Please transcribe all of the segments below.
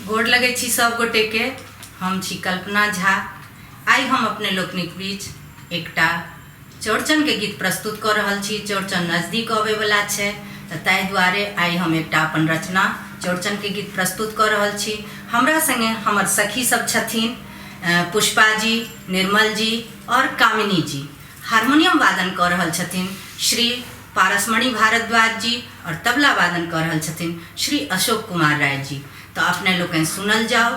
गोर लगै छी सब गोटेके। हम छी कल्पना झा। आइ हम अपने लोकनिक बीच एकटा चौड़चनके गीत प्रस्तुत कऽ रहल छी। चौड़चन नजदीक अबैवला छै, तऽ ताहि दुआरे आइ हम एकटा अपन रचना चौड़चनके गीत प्रस्तुत कऽ रहल छी। हमरा सङ्गे हमर सखी सब छथिन, पुष्पा जी, निर्मल जी आओर कामिनी जी। हारमोनियम वादन कऽ रहल छथिन श्री पारसमणि भारद्वाज जी आओर तबला वादन कऽ रहल छथिन श्री अशोक कुमार राय जी। तऽ अपने लोकनि सुनल जाउ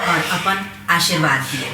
आओर अपन आशीर्वाद दिअ।